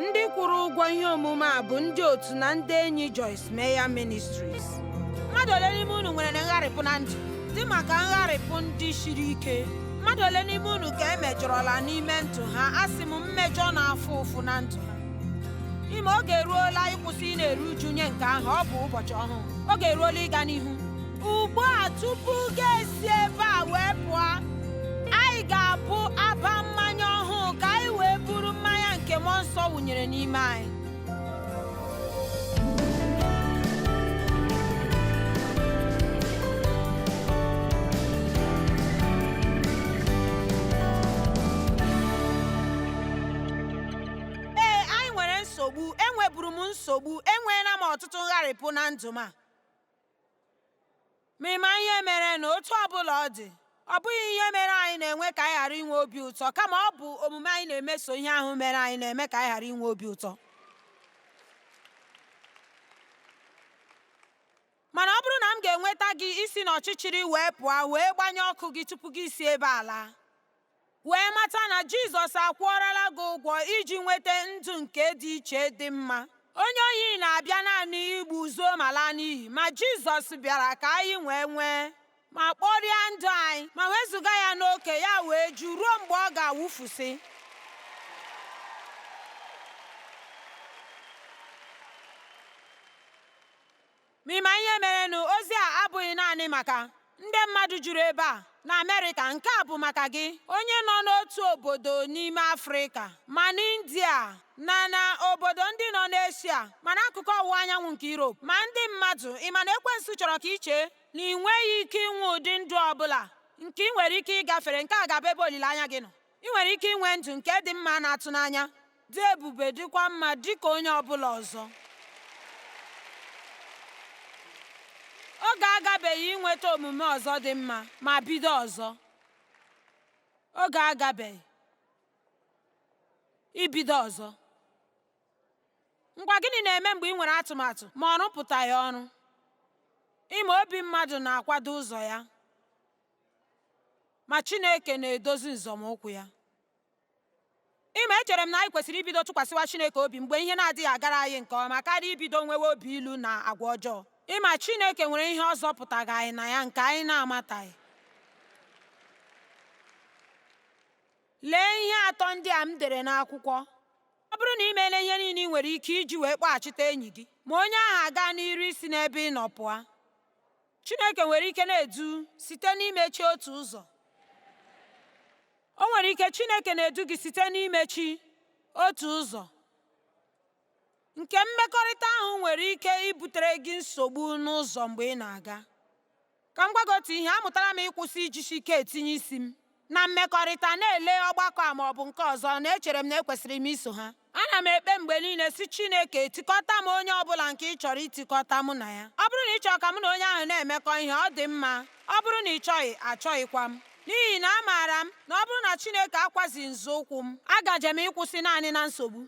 Ndị kwụrụ ụgwọ ihe omume a bụ ndị otu na ndị enyi Joyce Meyer Ministries. Mmadụ ole n'ime unu nwere ngharịpụ na ndụ dị maka ngharịpụ ndị siri ike? Mmadụ ole n'ime unu ka emejọrọla n'ime ndụ ha? Asị m mmejọ na-afụ ụfụ na ndụ ha. Ime oge eruola ịkwụsị ị na-eru uju nye nke ahụ. Ọ bụ ụbọchị ọhụụ. Oge eruola ịga n'ihu. Ugbu a tupu gị esi ebe a wee pụọ, anyị ga-abụ aba mmanya ọhụụ ka anyị wee buru mmanya nke mmụọ nsọ wụnyere n'ime anyị. Ee, anyị nwere nsogbu. Enweburu m nsogbu. Enweela m ọtụtụ ngharịpụ na ndụ m a. Ma ịma ihe mere na otu ọbụla ọ dị, ọ bụghị ihe mere anyị na-enwe ka anyị ghara inwe obi ụtọ, kama ọ bụ omume anyị na-emeso ihe ahụ mere anyị na-eme ka anyị ghara inwe obi ụtọ. Mana ọ bụrụ na m ga-enweta gị isi n'ọchịchịrị wee pụọ wee gbanye ọkụ gị tupu gị si ebe a laa, wee mata na Jizọs akwụọrala gị ụgwọ iji nweta ndụ nke dị iche dị mma. Onye ohi na-abịa naanị igbu, zuo ma laa n'iyi, ma Jizọs bịara ka anyị wee nwee ma kpọrịa ndụ anyị ma wezụga ya n'oke ya wee ju ruo mgbe ọ ga-awụfusị. Ma ịma ihe merenụ, ozi a abụghị naanị maka ndị mmadụ juru ebe a na Amerịka. Nke a bụ maka gị onye nọ n'otu obodo n'ime Afrịka, ma n'India na na obodo ndị nọ n'Eshia, ma n'akụkụ ọwụwa anyanwụ nke Europe, ma ndị mmadụ. Ịma na ekwensu chọrọ ka ị chee na ị nweghị ike inwe ụdị ndụ ọ bụla nke ị nwere ike ịgafere. Nke a ga-abụ ebe olileanya gị nọ. Ị nwere ike inwe ndụ nke dị mma na-atụ n'anya, dị ebube, dịkwa mma dị ka onye ọ bụla ọzọ. Oge agabeghị inweta omume ọzọ dị mma ma bido ọzọ. Oge agabeghị ibido ọzọ. Ngwa, gịnị na-eme mgbe ị nwere atụmatụ ma ọ rụpụtaghị ọrụ? Ime obi mmadụ na-akwado ụzọ ya, ma Chineke na-edozi nzọmụkwụ ya. Ịma, echere m na anyị kwesịrị ibido tụkwasịwa Chineke obi mgbe ihe na-adịghị agara anyị nke ọma karịa ibido nwewe obi ilu na agwa ọjọọ. Ịma, Chineke nwere ihe ọ zọpụtaghị anyị na ya nke anyị na-amataghị. Lee ihe atọ ndị a m dere n'akwụkwọ. Ọ bụrụ na ị meela ihe niile ị nwere ike iji wee kpọghachite enyi gị, ma onye ahụ aga n'iru isi n'ebe ị nọ pụọ, Chineke nwere ike na-edu site n'imechi otu ụzọ. O nwere ike Chineke na-edu gị site n'imechi otu ụzọ nke mmekọrịta ahụ nwere ike ibutere gị nsogbu n'ụzọ mgbe ị na-aga. Ka m gwa gị otu ihe, amụtara m ịkwụsị ijisi ike etinye isi m na mmekọrịta, na-ele ọgbakọ a ma ọ bụ nke ọzọ na echere m na ekwesịrị m iso ha. Ana m ekpe mgbe niile sị, Chineke, tikọta m onye ọ bụla nke ị chọrọ itikọta mụ na ya. Ọ bụrụ na ị chọrọ ka mụ na onye ahụ na-emekọ ihe, ọ dị mma. Ọ bụrụ na ị chọghị, achọghịkwa m. N'ihi na amaara m na ọ bụrụ na Chineke akwazighị nzọụkwụ m, agaje m ịkwụsị naanị na nsogbu.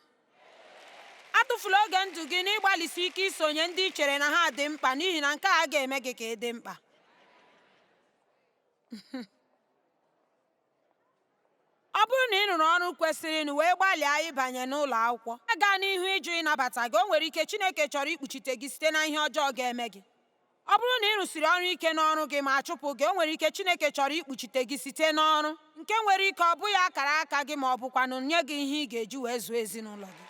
Atụfula oge ndụ gị n'ịgbalịsi ike isonye ndị i chere na ha dị mkpa, n'ihi na nke a ga-eme gị ka ị dị mkpa. Ọ bụrụ na ị rụrụ ọrụ kwesịrịnụ wee gbalịa ịbanye n'ụlọ akwụkwọ, aga n'ihu ịjụ ịnabata gị, o nwere ike Chineke chọrọ ikpuchite gị site na ihe ọjọọ ga-eme gị. Ọ bụrụ na ị rụsiri ọrụ ike n'ọrụ gị ma achụpụ gị, o nwere ike Chineke chọrọ ikpuchite gị site n'ọrụ nke nwere ike ọ bụghị akara aka gị ma ọ bụkwanụ nye gị ihe ị ga-eji wee zụọ ezinụlọ gị.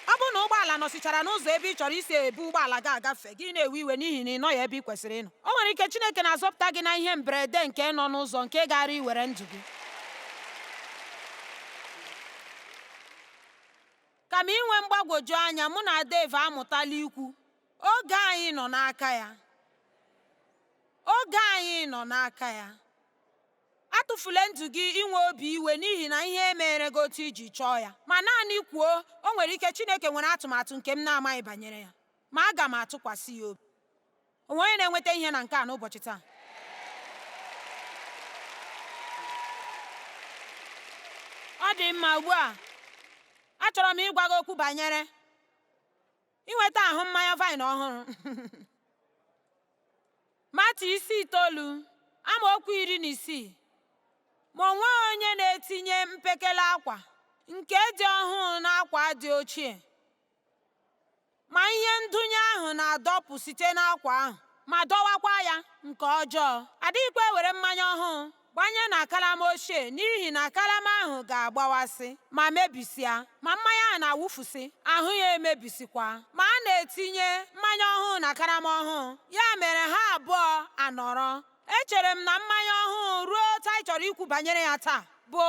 Ọ bụrụ na ụgbọala nọsichara n'ụzọ ebe ị chọrọ isi ebu ụgbọala gị agafe, gị na-ewe iwe n'ihi na ị nọghị ebe ị kwesịrị ịnọ. O nwere ike Chineke na-azọpụta gị na ihe mberede nke nọ n'ụzọ nke gaara iwere ndụ gị. Kama inwe mgbagwoju anya, mụ na Dave amụtala ikwu, oge anyị nọ n'aka ya. Oge anyị nọ n'aka ya. Atụfula ndụ gị inwe obi iwe n'ihi na ihe emere gị otu iji chọọ ya. Ma naanị kwuo, o nwere ike Chineke nwere atụmatụ nke m na-amaghị banyere ya, ma aga m atụkwasị ya obi. O nwere onye na-enweta ihe na nke a n'ụbọchị taa? Ọ dị mma, ugbu a achọrọ m ịgwa gị okwu banyere inweta ahụ mmanya vaịn ọhụrụ. Matiu isi 9 amaokwu 16. Ma o nweghị onye na-etinye mpekele akwa nke dị ọhụụ n'akwa dị ochie, ma ihe ndụnye ahụ na-adọpụ site n'akwa ahụ ma dọwakwa ya nke ọjọọ. Adịghịkwa ewere mmanya ọhụụ gbanye na kalama ochie, n'ihi na kalama ahụ ga-agbawasị ma mebisịa, ma mmanya ahụ na-awụfusị, ahụ ya emebisikwa. Ma a na-etinye mmanya ọhụụ na karama ọhụụ, ya mere ha abụọ anọrọ. Echere m na mmanya ọhụụ ruo otu anyị chọrọ ikwu banyere ya taa bụ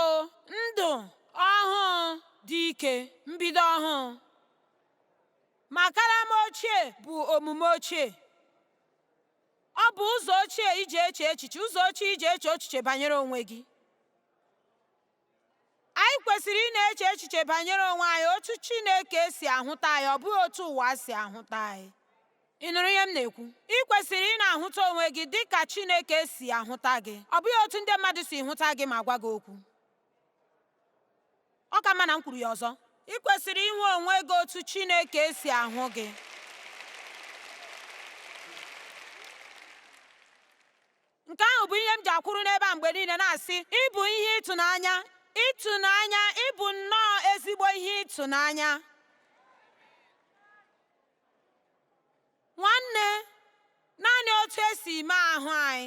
ndụ ọhụụ dị ike, mbido ọhụụ. Ma karama ochie bụ omume ochie. Ọ bụ ụzọ ochie iji eche echiche, ụzọ ochie iji eche echiche banyere onwe gị. Anyị kwesịrị ị na-eche echiche banyere onwe anyị otu Chineke si ahụta anyị, ọ bụghị otu ụwa si ahụta anyị. Ị nụrụ ihe m na-ekwu? Ị kwesịrị ị na-ahụta onwe gị dị ka Chineke si ahụta gị, ọ bụghị otu ndị mmadụ si hụta gị ma gwa gị okwu. Ọ ka mma na m kwuru ya ọzọ. Ị kwesịrị inwe onwe gị otu Chineke si ahụ gị. Nke ahụ bụ ihe m ji akwụrụ n'ebe a mgbe niile na-asị, ị bụ ihe ịtụnanya, ịtụnanya, ị bụ nnọọ ezigbo ihe ịtụnanya. Nwanne, naanị otu esi mee ahụ anyị.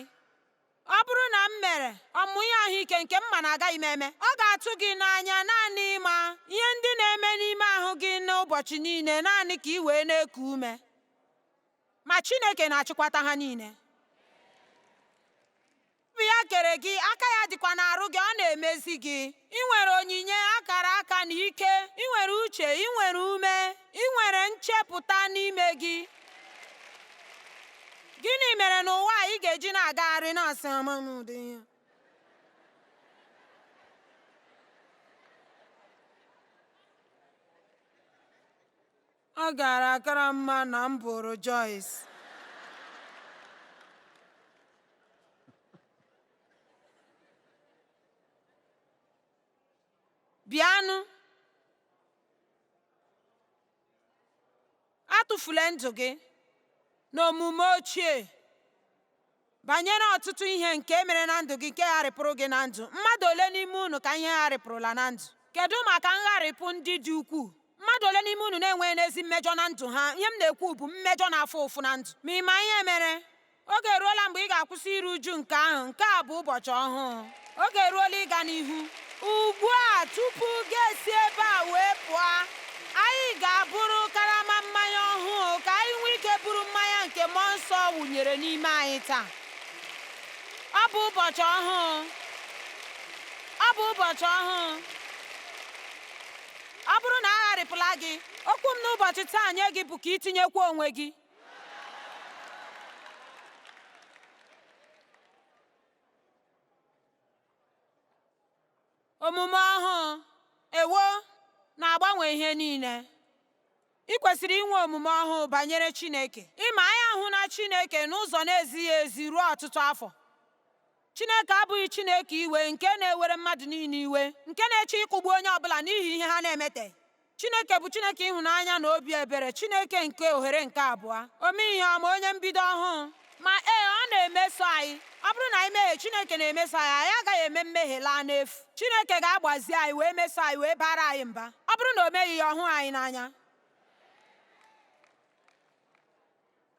Ọ bụrụ na m mere ọmụmụ ihe ahụike nke m ma na agaghị m eme, ọ ga-atụ gị n'anya naanị ịma ihe ndị na-eme n'ime ahụ gị n'ụbọchị niile naanị ka ị wee na-eku ume. Ma Chineke na-achịkwata ha niile. Ọ bụ ya kere gị, aka ya dịkwa n'arụ gị, ọ na-emezi gị. Ị nwere onyinye, akara aka na ike, ị nwere uche, ị nwere ume, ị nwere nchepụta n'ime gị. Gịnị mere n'ụwa a ị ga-eji na-agagharị na-asị ama m ụdị ihe? Ọ gaara akara mma na m bụrụ Joyce. Bịanụ, atụfula ndụ gị n'omume ochie banyere ọtụtụ ihe nke mere na ndụ gị nke gharịpụrụ gị na ndụ. Mmadụ ole n'ime unu ka ihe gharịpụrụla na ndụ? Kedu maka ngharịpụ ndị dị ukwuu? Mmadụ ole n'ime unu na-enweghị n'ezi mmejọ na ndụ ha? Ihe m na-ekwu bụ mmejọ na-afụ ụfụ na ndụ. Ma ị ma ihe mere? Oge eruola mgbe ị ga-akwụsị iru uju nke ahụ. Nke a bụ ụbọchị ọhụụ. Oge eruola ịga n'ihu. Ugbu a, tupu gị esi ebe a wee pụọ, anyị ga-abụrụ karama mmanya ọhụụ ka anyị nwee ike buru mmanya nke Mmụọ Nsọ wụnyere n'ime anyị taa. Ọ bụ ụbọchị ọhụụ. Ọ bụ ụbọchị ọhụụ. Ọ bụrụ na a gharịpụla gị, okwu m n'ụbọchị taa nye gị bụ ka ị tinyekwa onwe gị. Omume ọhụụ, ewo, na-agbanwe ihe niile. Ị kwesịrị inwe omume ọhụụ banyere Chineke. Ịma anyị ahụ na Chineke n'ụzọ na-ezighị ezi ruo ọtụtụ afọ. Chineke abụghị Chineke iwe nke na-ewere mmadụ niile iwe, nke na-eche ịkụgbu onye ọbụla n'ihi ihe ha na-emeteghị. Chineke bụ Chineke ịhụnanya na obi ebere, Chineke nke ohere nke abụọ. Ome ihe ọma, onye mbido ọhụụ. Ma ee, ọ na-emeso anyị. Ọ bụrụ na anyị mehie, Chineke na-emeso anyị, anyị agaghị eme mmehie laa n'efu. Chineke ga-agbazi anyị wee meso anyị wee bara anyị mba. Ọ bụrụ na o meghị ya, ọ hụghị anyị n'anya.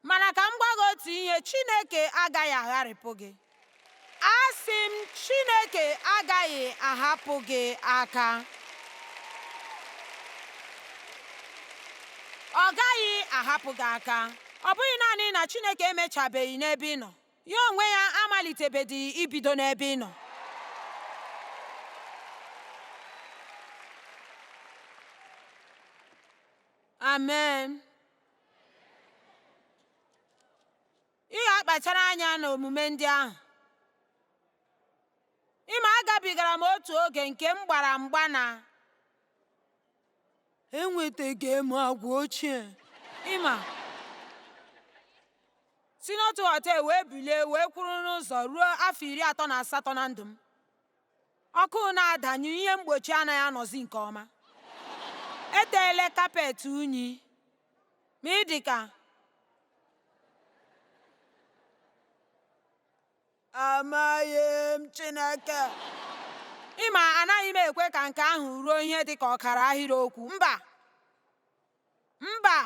Mana ka m gwa gị otu ihe, Chineke agaghị agharịpụ gị. Asị m, Chineke agaghị ahapụ gị aka. Ọ gaghị ahapụ gị aka. Ọ bụghị naanị na Chineke emechabeghị n'ebe ị nọ, ya onwe ya amalitebedịghị ibido n'ebe ị nọ. Amen. Ị ga-akpachara anya n'omume ndị ahụ. Ịma agabigara m otu oge nke m gbara mgba na enwetaghị m agwa ochie. Ịma si n'otu họtel wee bilie wee kwụrụ n'ụzọ ruo afọ 38 na ndụ m. Ọkụ na-adanyụ, ihe mgbochi anaghị anọzi nke ọma. Eteela kapet unyi, ma ị dị ka amaghị m Chineke. Ịma, anaghị m ekwe ka nke ahụ ruo ihe dị ka ọkara ahịrịokwu. Mba, mba,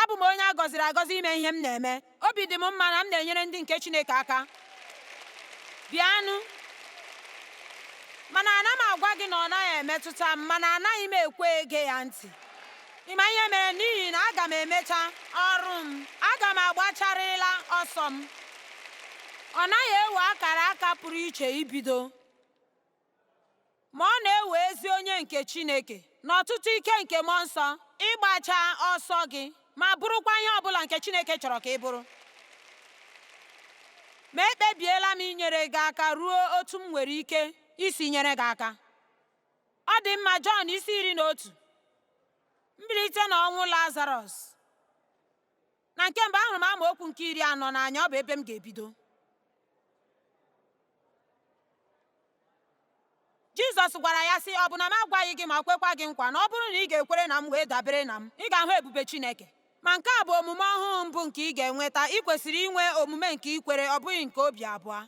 abụ m onye a gọziri agọzi ime ihe m na-eme. Obi dị m mma na m na-enyere ndị nke Chineke aka. Bịanụ. Mana ana m agwa gị na ọ naghị emetụta m, mana anaghị m ekwe ege ya ntị. Ị ma ihe mere? N'ihi na aga m emecha ọrụ m, aga m agbacharịla ọsọ m. Ọ naghị ewe akara aka pụrụ iche ibido, ma ọ na-ewe ezi onye nke Chineke na ọtụtụ ike nke Mmụọ Nsọ ịgbacha ọsọ gị ma bụrụkwa ihe ọ bụla nke Chineke chọrọ ka ị bụrụ. Ma ekpebiela m inyere gị aka ruo otu m nwere ike isi nyere gị aka. Ọ dị mma, Jọn isi 11, mbilite n'ọnwụ Lazarọs. Na nke mbụ, ahụrụ m amaokwu nke 40 n'anya, ọ bụ ebe m ga-ebido. Jizọs gwara ya sị, ọ bụ na m agwaghị gị ma kwekwa gị nkwa na ọ bụrụ na ị ga-ekwere na m wee dabere na m, ị ga-ahụ ebube Chineke. Ma nke a bụ omume ọhụụ mbụ nke ị ga-enweta. Ị kwesịrị inwe omume nke ikwere, ọ bụghị nke obi abụọ.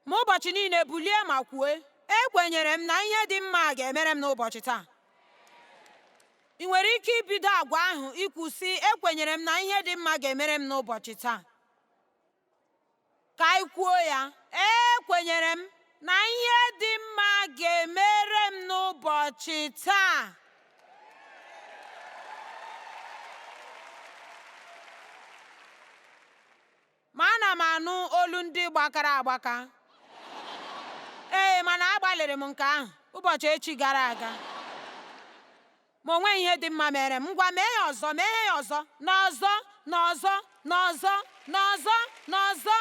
Ma ụbọchị niile bulie ma kwue, ekwenyere m na ihe dị mma ga-emere m n'ụbọchị taa. Ị nwere ike ibido agwa ahụ ikwu sị, ekwenyere m na ihe dị mma ga-emere m n'ụbọchị taa. Ka anyị kwuo ya, ekwenyere m na ihe dị mma ga-emere m n'ụbọchị taa. Ma ana m anụ olu ndị gbakara agbaka. Ee, mana agbalịrị m nke ahụ ụbọchị echi gara aga. Ma o nweghị ihe dị mma mere m. Ngwa, mee ya ọzọ, mee ya ọzọ, na ọzọ, na ọzọ, na ọzọ, na ọzọ, na ọzọ.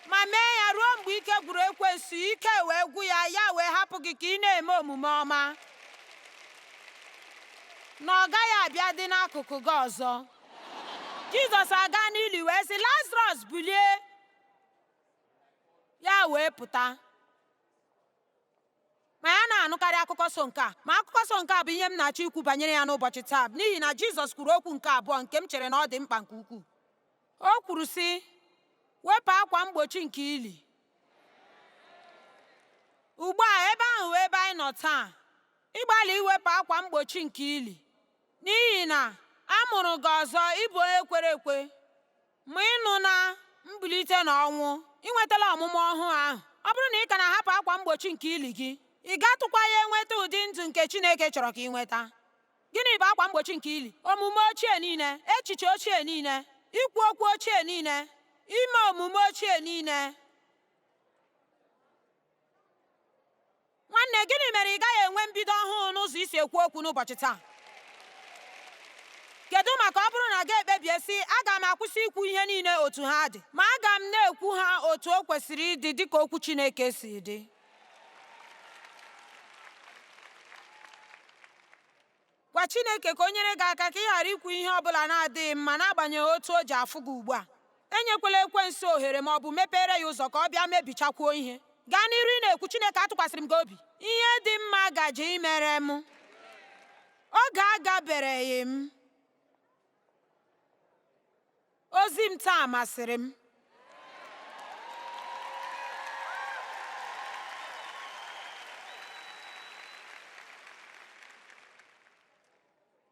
Ma mee ya ruo mgbe ike gwụrụ ekwensu, ike wee gwụ ya, ya wee hapụ gị ka ị na-eme omume ọma. Na ọ gaghị abịa dị n'akụkụ gị ọzọ. Jizọs aga n'ili wee sị, Lazarọs bulie, ya wee pụta. Ma ya na-anụkarị akụkọ so nke a. Ma akụkọ so nke a bụ ihe m na-achọ ikwu banyere ya n'ụbọchị taa, n'ihi na Jizọs kwuru okwu nke abụọ nke m chere na ọ dị mkpa nke ukwuu. O kwuru sị, wepụ akwa mgbochi nke ili. Ugbu a, ebe ahụ wee ebe anyị nọ taa, ịgbalị iwepụ akwa mgbochi nke ili, n'ihi na a mụrụ gị ọzọ, ịbụ onye kwere ekwe, ma ịnụ na mbilite n'ọnwụ, ị nwetala ọmụmụ ọhụụ ahụ. Ọ bụrụ na ị ka na-ahapụ akwa mgbochi nke ili gị, ị gatụkwa ya enweta ụdị ndụ nke Chineke chọrọ ka ị nweta. Gịnị bụ akwa mgbochi nke ili? Omume ochie niile, echiche ochie niile, ikwu okwu ochie niile, ime omume ochie niile. Nwanne, gịnị mere ị gaghị enwe mbido ọhụụ n'ụzọ isi ekwu okwu n'ụbọchị taa? Kedu maka ọ bụrụ na gị ekpebie sị, aga m akwụsị ikwu ihe niile otu ha dị, ma aga m na-ekwu ha otu o kwesịrị ịdị dịka okwu Chineke si dị? Gwa Chineke ka o nyere gị aka ka ị ghara ikwu ihe ọ bụla na-adịghị mma n'agbanyeghị otu o ji afụ gị ugbu a. Enyekwala ekwensu ohere ma ọ bụ mepere ya ụzọ ka ọ bịa mebichakwuo ihe. Gaa n'iru ị na-ekwu, Chineke, atụkwasịrị m gị obi. Ihe dị mma gaje imere m. Oge agabereghị m. Ozi m taa masịrị m.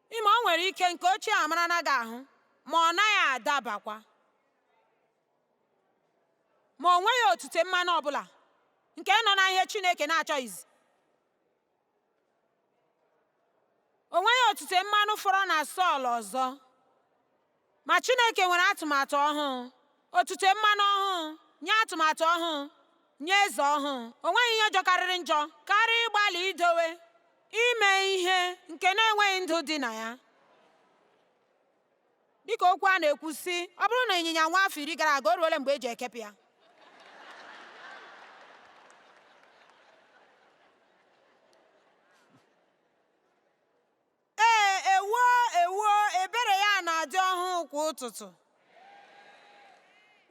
Ime o nwere ike nke ochie amara na gị ahụ, ma ọ naghị adabakwa. Ma o nweghị otute mmanụ ọbụla nke nọ na ihe Chineke na-achọghịzi. O nweghị otute mmanụ fọrọ na Sọl ọzọ. Ma Chineke nwere atụmatụ ọhụụ, otute mmanụ ọhụụ, nye atụmatụ ọhụụ, nye eze ọhụụ. O nweghị ihe jọkarịrị njọ karịa ịgbalị idowe ime ihe nke na-enweghị ndụ dị na ya. Dịka okwu a na-ekwu sị, ọ bụrụ na ịnyịnya nwa afọ 10 gara aga, o ruola mgbe e ji ekepụ ya. Ee, ewoo, ewoo, ebere ya na-adị ọhụụ kwa ụtụtụ.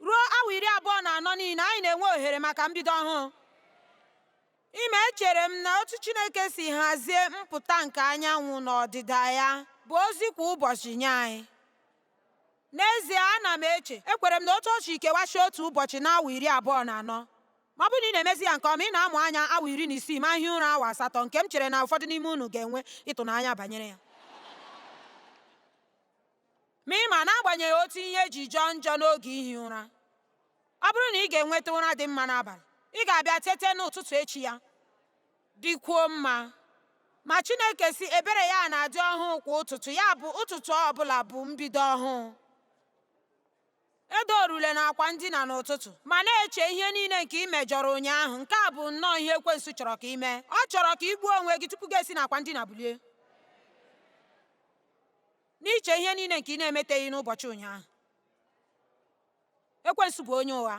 Ruo awa 24 niile, anyị na-enwe ohere maka mbido ọhụụ. Ime echere m na otu Chineke si hazie mpụta nke anyanwụ na ọdịda ya bụ ozi kwa ụbọchị nye anyị. N'ezie, ana m eche, ekwere m na otu o si kewasị otu ụbọchị na awa 24, Ma ọ bụrụ na ị na-emezi ya nke ọma, ị na-amụ anya awa 16 ma hie ụra awa 8, nke m chere na ụfọdụ n'ime unu ga-enwe ịtụnanya banyere ya. Ma ị ma, n'agbanyeghị otu ihe ji jọọ njọ n'oge ihi ụra, ọ bụrụ na ị ga-enweta ụra dị mma n'abalị, ị ga-abịa tete n'ụtụtụ echi ya dịkwuo mma. Ma Chineke sị ebere ya na-adị ọhụụ kwa ụtụtụ, ya bụ ụtụtụ ọ bụla bụ mbido ọhụụ. Edorule n'akwa ndina n'ụtụtụ ma na-eche ihe niile nke ị mejọrọ ụnyaahụ. Nke a bụ nnọọ ihe ekwensu chọrọ ka ị mee. Ọ chọrọ ka ị gbuo onwe gị tupu gị esi n'akwa ndina bulie. N'iche ihe niile nke ị na-emeteghị n'ụbọchị ụnyaahụ. Ekwensu bụ onye ụgha.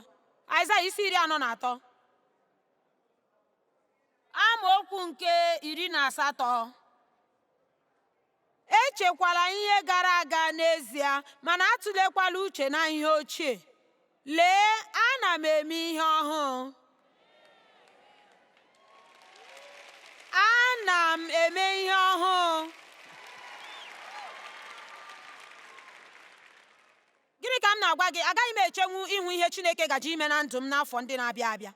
Aịzaya isi 43 amaokwu nke 18. Echekwala ihe gara aga n'ezie, mana atụlekwala uche na ihe ochie. Lee, ana m eme ihe ọhụụ. Ana m eme ihe ọhụụ. Gịnị ka m na-agwa gị? Agaghị m echenwu ịhụ ihe Chineke gaje ime na ndụ m n'afọ ndị na-abịa abịa.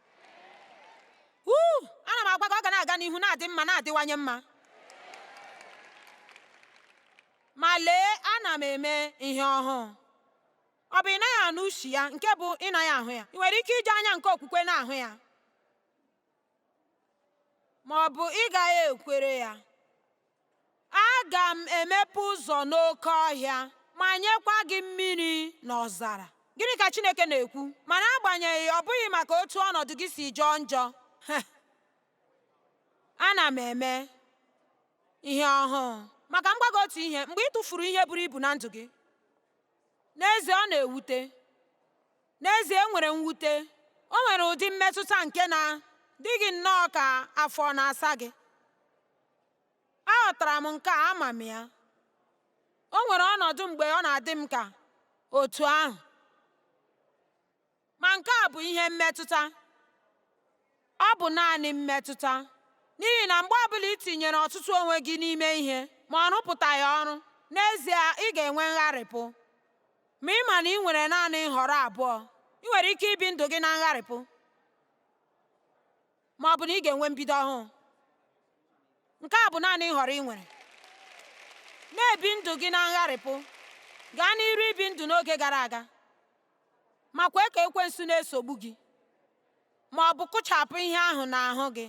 Wuu! Ana m agwa gị, ọ ga na-aga n'ihu na-adị mma, na-adịwanye mma. Ma lee, ana m eme ihe ọhụụ. Ọ bụ ị naghị anụ ushi ya, nke bụ ị naghị ahụ ya. Ị nwere ike iji anya nke okwukwe na-ahụ ya, ma ọ bụ ị gaghị ekwere ya. Aga m emepe ụzọ n'oke ọhịa ma nyekwa gị mmiri n'ọzara. Gịnị ka Chineke na-ekwu? Ma n'agbanyeghị ọ bụghị maka otu ọnọdụ gị si jọọ njọ, ana m eme ihe ọhụụ. Maka m gwa gị otu ihe, mgbe ị tụfuru ihe buru ibu na ndụ gị, n'ezie ọ na-ewute. N'ezie e nwere mwute. O nwere ụdị mmetụta nke na dị gị nnọọ ka afọ na-asa gị. Aghọtara m nke a, ama m ya. O nwere ọnọdụ mgbe ọ na-adị m ka otu ahụ. Ma nke a bụ ihe mmetụta. Ọ bụ naanị mmetụta. N'ihi na mgbe ọbụla i tinyere ọtụtụ onwe gị n'ime ihe, ma ọ rụpụtaghị ọrụ, n'ezie ị ga-enwe ngharịpụ. Ma ị ma na ị nwere naanị nhọrọ abụọ. Ị nwere ike ibi ndụ gị na ngharịpụ, ma ọ bụ na ị ga-enwe mbido ọhụụ. Nke a bụ naanị nhọrọ ị nwere. Na-ebi ndụ gị na ngharịpụ. Gaa n'iru ibi ndụ n'oge gara aga, ma kwee ka ekwensu na-esogbu gị, ma ọ bụ kụchapụ ihe ahụ n'ahụ gị,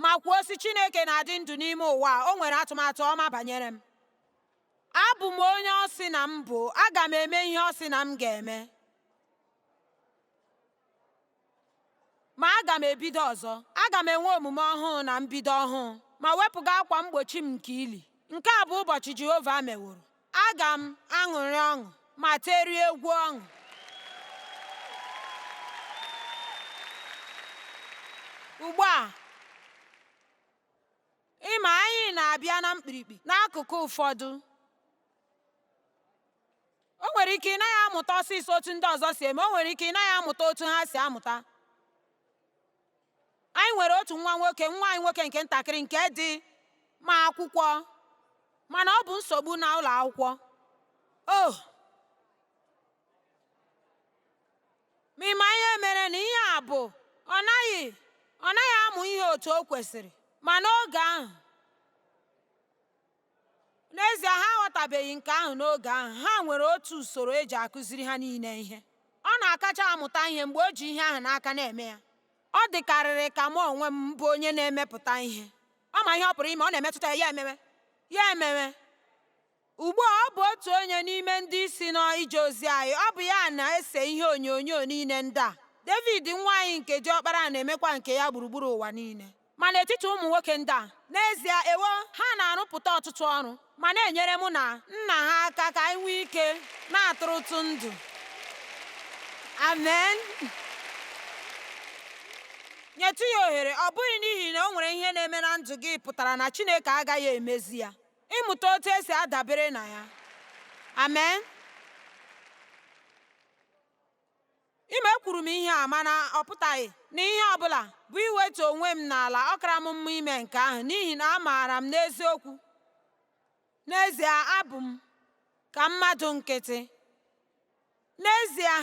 ma kwuo sị, Chineke na-adị ndụ n'ime ụwa a, o nwere atụmatụ ọma banyere m. Abụ m onye ọ sị na m bụ, aga m eme ihe ọ sị na m ga-eme. Ma aga m ebido ọzọ. Aga m enwe omume ọhụụ na mbido ọhụụ, ma wepụga akwa mgbochi m nke ili. Nke a bụ ụbọchị Jehova meworo. Aga m aṅụrị ọṅụ ma terie egwu ọṅụ. Ugbu a, ị ma anyị na-abịa na mkpirikpi n'akụkụ ụfọdụ. O nwere ike ị naghị amụta ọsịsọ otu ndị ọzọ si eme, o nwere ike ị naghị amụta otu ha si amụta. Anyị nwere otu nwa nwoke, nwa anyị nwoke nke ntakịrị nke dị ma akwụkwọ, mana ọ bụ nsogbu na ụlọ akwụkwọ. Oh! Ma ị ma ihe mere na ihe a bụ ọ naghị ọ naghị amụ ihe otu o kwesịrị. Ma n'oge ahụ, n'ezie ha aghọtabeghị nke ahụ n'oge ahụ, ha nwere otu usoro e ji akụziri ha niile ihe. Ọ na-akacha amụta ihe mgbe o ji ihe ahụ n'aka na-eme ya. Ọ dịkarịrị ka mụ onwe m bụ onye na-emepụta ihe. Ọ ma ihe ọ pụrụ ime, ọ na-emetụta ya, ya emewe. Ya emewe. Ugbu a ọ bụ otu onye n'ime ndị isi n'ije ozi anyị. Ọ bụ ya na-ese ihe onyonyo niile ndị a. David nwa anyị nke diọkpara na-emekwa nke ya gburugburu ụwa niile. Ma n'etiti ụmụ nwoke ndị a, n'ezie, ewo, ha na-arụpụta ọtụtụ ọrụ ma na-enyere mụ na nna ha aka ka anyị nwee ike na-atụrụtụ ndụ. Amen. Nyetụ ya ohere, ọ bụghị n'ihi na o nwere ihe na-eme na ndụ gị pụtara na Chineke agaghị emezi ya. Ịmụta otu esi adabere na ya. Amen. Ime ekwuru m ihe a mana ọ pụtaghị na ihe ọ bụla bụ iwetu onwe m n'ala. Ọ kara m mma ime nke ahụ n'ihi na amaara m n'eziokwu. N'ezie, abụ m ka mmadụ nkịtị. N'ezie,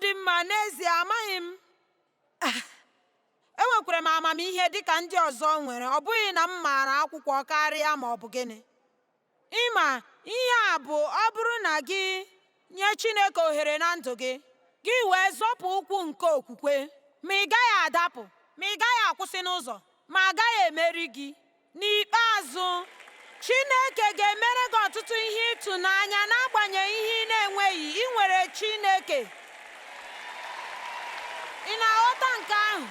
dị mma, n'ezie amaghị m. Enwekwara m amamihe dị ka ndị ọzọ nwere, ọ bụghị na m maara akwụkwọ karịa ma ọ bụ gịnị. Ịma ihe a bụ, ọ bụrụ na gị nye Chineke ohere na ndụ gị, gị wee zọpụ ụkwụ nke okwukwe, ma ị gaghị adapụ, ma ị gaghị akwụsị n'ụzọ, ma agaghị emeri gị. N'ikpeazụ, Chineke ga-emere gị ọtụtụ ihe ịtụnanya n'agbanyeghị ihe ị na-enweghị. Ị nwere Chineke. Ị na-aghọta nke ahụ?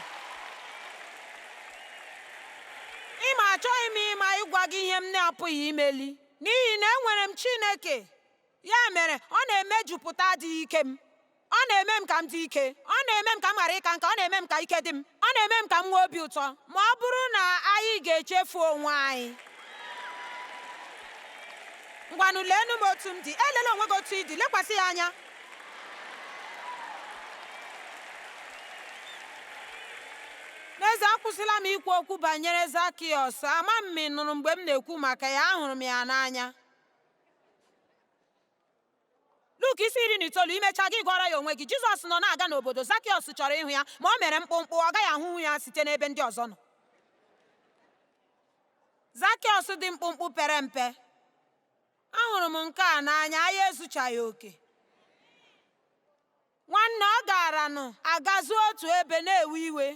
Ịma, achọghị m ịma ịgwa gị ihe m na-apụghị imeli, n'ihi na enwere m Chineke. Ya mere, ọ na-emejupụta adịghị ike m. Ọ na-eme m ka m dị ike. Ọ na-eme m ka m ghara ịka nka. Ọ na-eme m ka ike dị m. Ọ na-eme m ka m nwee obi ụtọ. Ma ọ bụrụ na anyị ga-echefu onwe anyị. Ngwanụ, leenụ m otu m dị. Elela onwe gị otu ị dị. Lekwasị ya anya. N'ezie, akwụsịla m ikwu okwu banyere Zakiọs. Ama m ma ị nụrụ mgbe m na-ekwu maka ya. Ahụrụ m ya n'anya. Luk isi 19, imechaa gị gụọrọ ya onwe gị. Jizọs nọ na-aga n'obodo. Zakiọs chọrọ ịhụ ya, ma o mere mkpụmkpụ, ọ gaghị ahụhụ ya site n'ebe ndị ọzọ nọ. Zakiọs dị mkpụmkpụ, pere mpe. Ahụrụ m nke a n'anya. Anyị ezuchaghị oke. Nwanne, ọ garanụ agazu otu ebe na-ewe iwe.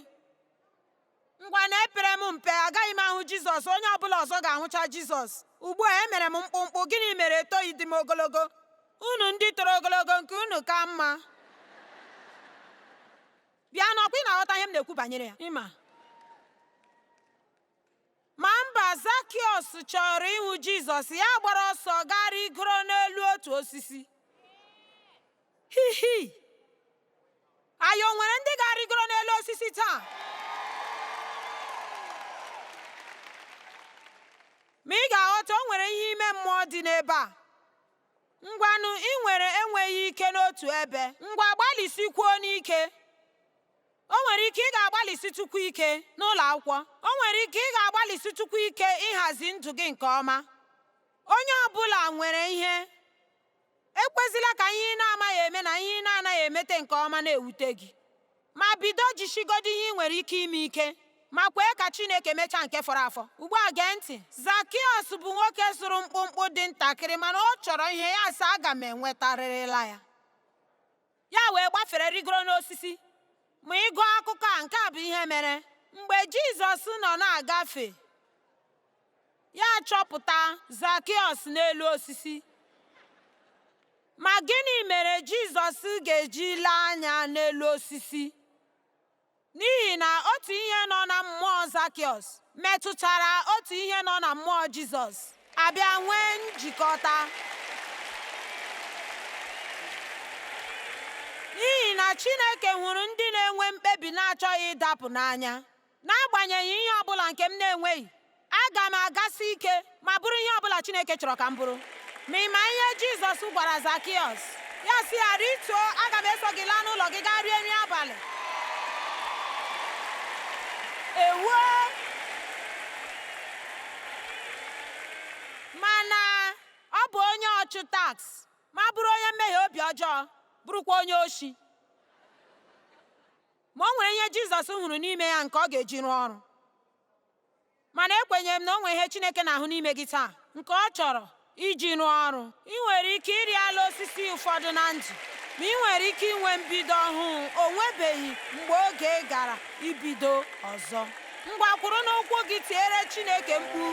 Ngwa, na epere m mpe, agaghị m ahụ Jizọs. Onye ọbụla ọzọ ga-ahụcha Jizọs. Ugbu a emere m mkpụmkpụ. Gịnị mere etoghị dị m ogologo? Unu ndị toro ogologo, nke unu ka mma. Bịa n'ọkwa, ị na-aghọta ihe m na-ekwu banyere ya. Ịma ma mba, Zakiọs chọrọ ịhụ Jizọs. Ya gbara ọsọ gaa rigoro n'elu otu osisi. Hihi, anyị o nwere ndị ga-arịgoro n'elu osisi taa? Ma ị ga-aghọta, o nwere ihe ime mmụọ dị n'ebe a. Ngwanụ, ị nwere enweghị ike n'otu ebe. Ngwa, gbalịsikwuo n'ike. O nwere ike ị ga-agbalịsitụkwu ike n'ụlọ akwụkwọ. O nwere ike ị ga-agbalịsitụkwu ike ịhazi ndụ gị nke ọma. Onye ọbụla nwere ihe. Ekwezila ka ihe ị na-amaghị eme na ihe ị na-anaghị emete nke ọma na-ewute gị. Ma bido jisigodo ihe ị nwere ike ime ike, ma kwee ka Chineke mechaa nke fọrọ afọ. Ugbu a, gee ntị. Zakiọs bụ nwoke zụrụ mkpụmkpụ, dị ntakịrị, mana ọ chọrọ ihe. Ya sị, aga m enwetarịrịla ya. Ya wee gbafere rigoro n'osisi. Ma ịgụ akụkọ a, nke a bụ ihe mere. Mgbe Jizọs nọ na-agafe, ya chọpụta Zakiọs n'elu osisi. Ma gịnị mere Jizọs ga-eji lee anya n'elu osisi? N'ihi na otu ihe nọ na mmụọ Zakiọs metụtara otu ihe nọ na mmụọ Jizọs, abịa nwee njikọta. N'ihi na Chineke hụrụ ndị na-enwe mkpebi na-achọghị ịdapụ n'anya. N'agbanyeghị ihe ọbụla nke m na-enweghị, aga m agasi ike ma bụrụ ihe ọbụla Chineke chọrọ ka m bụrụ. Ma ị ma ihe Jizọs gwara Zakiọs? Ya sị ya, rituo, aga m eso gị laa n'ụlọ gị gaa rie nri abalị. Ewuo! Mana ọ bụ onye ọchụ tax, ma bụrụ onye mmehie obi ọjọọ, bụrụkwa onye oshi. Ma o nwere ihe Jizọs hụrụ n'ime ya nke ọ ga-eji rụọ ọrụ. Mana ekwenyere m na o nwere ihe Chineke na-ahụ n'ime gị taa nke ọ chọrọ iji rụọ ọrụ. Ị nwere ike ịrị ala osisi ụfọdụ na ndụ, ma ị nwere ike inwe mbido ọhụụ. O nwebeghị mgbe oge gara ibido ọzọ. Ngwa, kwụrụ n'ụkwụ gị, tiere Chineke mkpu.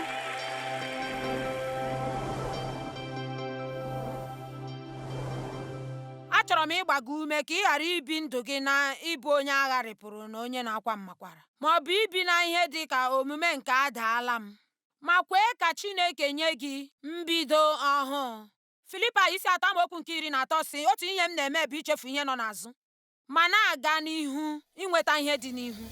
Achọrọ m ịgba gị ume ka ị ghara ibi ndụ gị na ịbụ onye agharịpụrụ na onye na-akwa mmakwara, ma ọ bụ ibi na ihe dị ka omume nke adaala m, ma kwee ka Chineke nye gị mbido ọhụụ. Filipa isi 3 amaokwu nke 13 si, otu ihe m na-eme bụ ichefu ihe nọ n'azụ ma na-aga n'ihu inweta ihe dị n'ihu.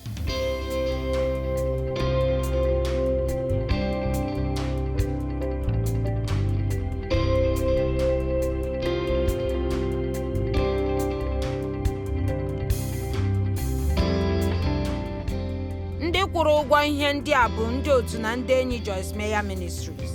Ndị kwụrụ ụgwọ ihe ndị a bụ ndị otu na ndị enyi Joyce Meyer Ministries.